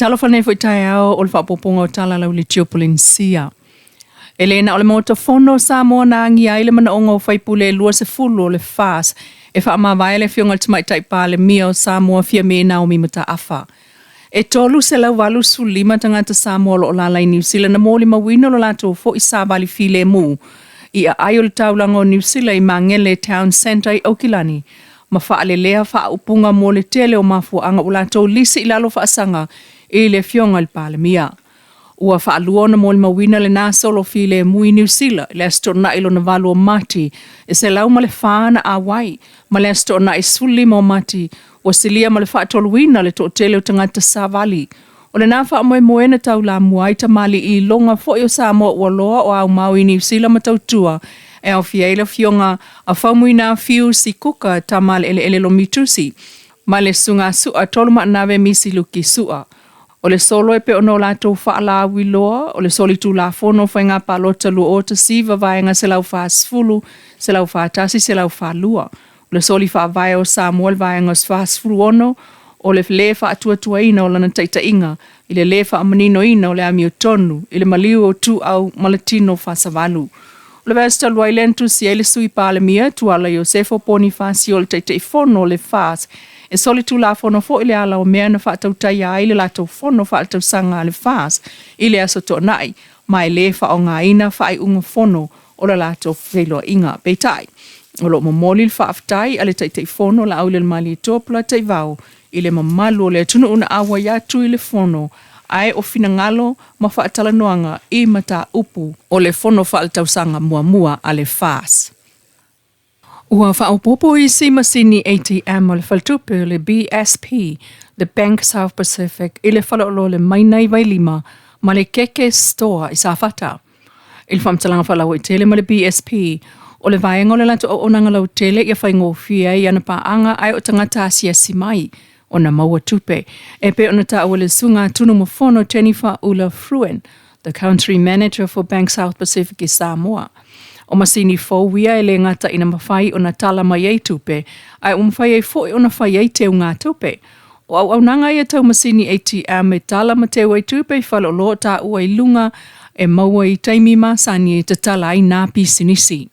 Talofa nei foi taeao o le faaopoopoga o tala lau le Geopolenesia. E le na o le Maota Fono o Samoa na agia ai le manaoga o faipule e 20 o le FAS e faamavae le Afioga i le Tamaitai Palemia o Samoa Fiame Naomi Mataafa. E 385 tagata Samoa o lo o alaala i Niu Sila na molimauina lo latou foi savali filemu i aai o le taulaga o Niu Sila i Magele Town Centre i Aukilani ma faalelea faaupuga mo le tele o mafuaaga ua latou lisi i lalo faasaga i le Afioga i le Palemia. Ua faalua ona molimauina lena solo filemu i Niu Sila i le Aso Toonai lona 8 o Mati e 104 na auai, ma le Aso Toonai 15 o Mati ua silia ma le faatoluina le toatele o tagata savali. O lena faamoemoe na taulamua ai tamalii iloga foi o Samoa ua loa o aumau i Niu Sila ma tautua e aofia ai le afioga a Faumuina Fiu Sikuka Tamaleeleele Lomitusi ma le Susuga Su'a Tolumaanave Misi Luki Su'a. O le solo e pei ona o latou faalauiloa, o le solitulafono o Faiga Palota 2019 Vaega 140, 141, 142. O le soli faavae o Samoa i le Vaega 46, o le lē faatuatuaina o lana taitaiga i le lē faamaninoina o le amiotonu i le maliu o ituau ma le tino faasavalu. O le vaiaso talu ai lea na tusi ai le Sui Palemia, Tuala Iosefo Ponifasio i le Taitaifono o le FAS e solitulafono foi le ala o mea na faatautaia ai le latou fono faaletausaga a le FAS i le Aso Toonai ma e lē faaaogaina faaiuga fono o le latou feiloaiga. Peitai, o lo o momoli le faafetai a le Taitaifono Laaulialemalietoa Polataivao i le mamalu o le atunuu na auai atu i le fono ae o finagalo ma faatalanoaga i mataupu o le fono faaletausaga muamua a le FAS. Ua faaopoopo isi masini ATM a le faletupe o le BSP, le Bank South Pacific, i le faleoloa o le Maina i Vailima ma le Keke Store i Safata. I le faamatalaga faalauaitele ma le BSP, o le vaega o le latou auaunaga lautele ia faigofie ai ana paaga ae o tagata asiasi mai ona maua tupe, e pei ona taua e le Susuga Tunumafono Jennifer Ula Fruin, the Country Manager for Bank South Pacific i Samoa. O masini fou ia e le gata ina mafai ona tala mai ai tupe, ae ua mafai ai foi ona fai ai teugatupe. O auaunaga ia tau masini ATM e tala ma teu ai tupe i faleoloa o taua i luga e maua i taimi masani e tatala ai nā pisinisi.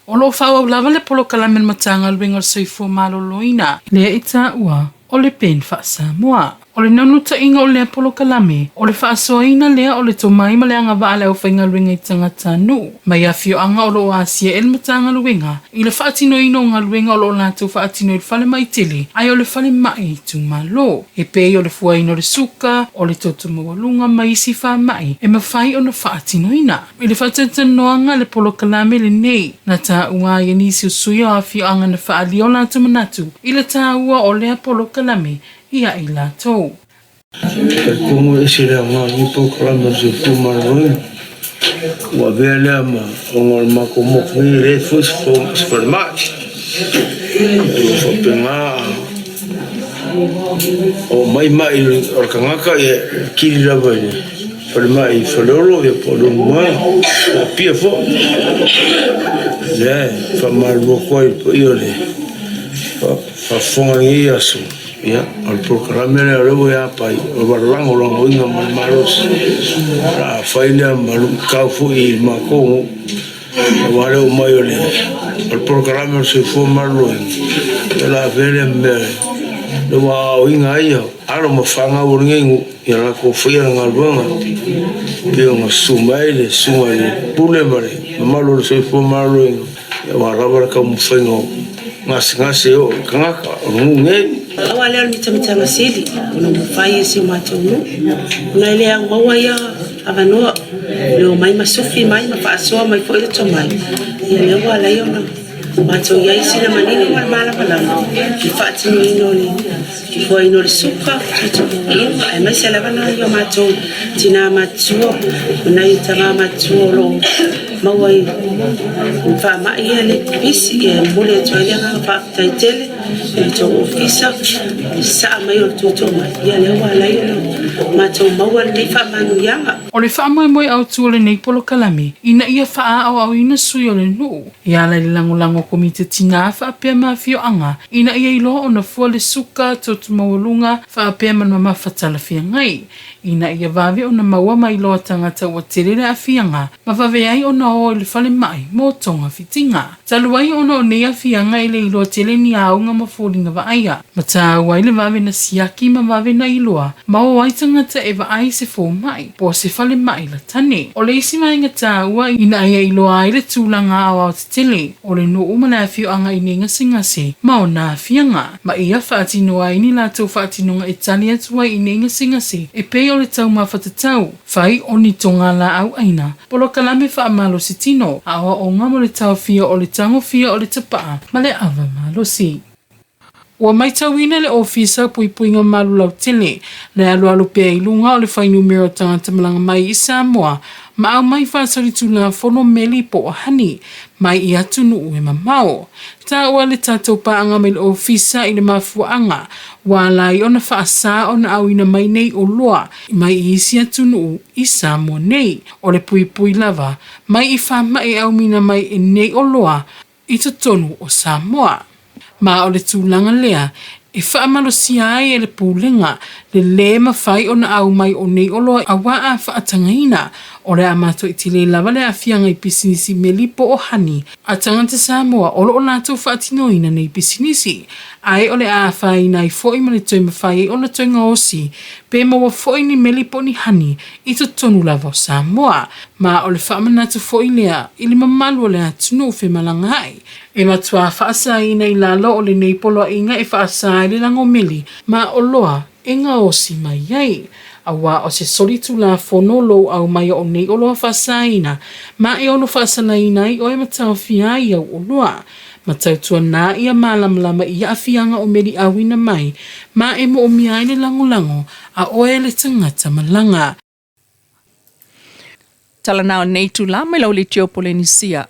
O lo o faaauau lava le polokalame a le Matagaluega o le Soifua Maloloina, lea i taua o le PEN Faa-Samoa. O le naunautaiga o lea polokalame, o le faasoaina lea o le tomai ma le agavaa a le aufaigaluega i tagatanuu mai afioaga o lo o asia e le Matagaluega i le faatinoina o galuega o lo o latou faatino i le falemai tele ae o le falemai itumalo, e pei o le fuaina o le suka, o le toto maualuga ma isi faamai e mafai ona faatinoina. I le faatalatalanoaga a le polokalame lenei, na taua ai e nisi o sui o afioaga na faaalia o latou manatu i le taua o lea polokalame ia i latou. Talitonu e ese le aoga o lenei polokalame o le soifua maloloina. Ua avea lea ma ona o le matou motu nei e leai foi se falemai. O lo o faapena a oo mai mai o le tagata e kili lava i le falemai i Faleolo po o Leulumoega po o Apia foi. Lea e faamalulu atu ai i le paia o le faafofoga i lenei aso. Ia, o le polokalame lea o lea ua ia pai, o le lagolagoina ma le malosi. O le a fai lea ma luitau foi i matou nuu, aua le oo mai o le polokalame o le soifua maloloina, ia o le a avea lea ma mea lea ua aoaoina ai alo ma fanau o lenei nuu ia latou faia le galuega pei ona susu mai ai le susuga i le Pule ma le mamalu o le soifua maloloina. Aua lava le taumafaiga o gasegase e oo i tagata o le nuu nei. Aua lea o le mitamitaga sili ona mafai e si o matou nuu ona e le au maua ia avanoa le omai ma sufi mai ma faasoa mai foi le tomai. Ia lea ua ala ai ona matou i ai sina manino ma le malamalama i le faatinoina o le fuaina o le suka, toto maualuga aemaise lava nai o matou tina matutua ma nai tama matutua o lo o maua i faamai ia le pipisi. Ia e momoli atu ai le agaga faafetai tele. e le tou ofisa le sasaa mai o le tou tomai, ia lea ua ala ai ona matou maua lenei faamanuiaga. O le faamoemoe autu o lenei polokalame ina ia faaauauina sui o le nuu e ala i le lagolago a Komiti Tinā faapea ma afioaga ina ia iloa ona fua le suka, toto maualuga faapea ma le mamafa talafeagai ina ia vave ona maua ma iloa tagata ua tele le aafiaga ma vave ai ona o i le falemai mo togafitiga. Talu ai ona o nei aafiaga e le iloa tele ni auga ma foliga vaaia, ma taua ai le vave na siaki ma vave na iloa ma o ai tagata e vaai se fomai po o se falemai latane. O le isi vaega taua ina ia iloa ai le tulaga aoaotetele o le nuu ma le afioaga i nei gasegase ma ona aafiaga, ma ia faatino ai ni latou faatinoga e tali atu ai i nei gasegase e pei o le taumafa tatau, fai o ni togalaau ʻaina, polokalame faamalosi tino, aoaoga mo le taofia o le tagofia o le tapaa ma le ava malosi. Ua matauina le Ofisa o Puipuiga Malu Lautele le alualu pea i luga o le fuainumera o tagata malaga mai i Samoa ma aumai faasolitulafono meli po o hani mai i atunuu e mamao. Taua le tatou paaga mai le Ofisa i le mafuaaga ua ala ai ona faasa ona auina mai nei oloa mai i isi atunuu i Samoa nei. O le puipui lava mai i faamai e auina mai e nei oloa i totonu o Samoa. Ma o le tulaga lea e faamalosia ai e le Pulega le lē mafai ona aumai o nei oloa auā a faatagaina o le a matoitele lava le aafiaga i pisinisi meli po o hani a tagata Samoa o lo o latou faatinoina nei pisinisi, ae o le a afaina ai foi ma le toe mafai ai ona toe gaosi pe maua foi ni meli po o ni hani i totonu lava o Samoa. Ma o le faamanatu foi lea i le mamalu o le atunuu femalagaai e matuā faasaina i lalo o lenei poloaiga e faasa ai le lagomeli ma oloa e gaosi mai ai, auā o se solitulafono lou aumaia o nei oloa faasaina ma e ono faasalaina ai oe ma taofia ai au oloa. Ma tautuanā ia malamalama i aafiaga o meli auina mai ma e moomia ai le lagolago a oe le tagata malaga. Tala na o nei itulā mai lau Litio Polenisia.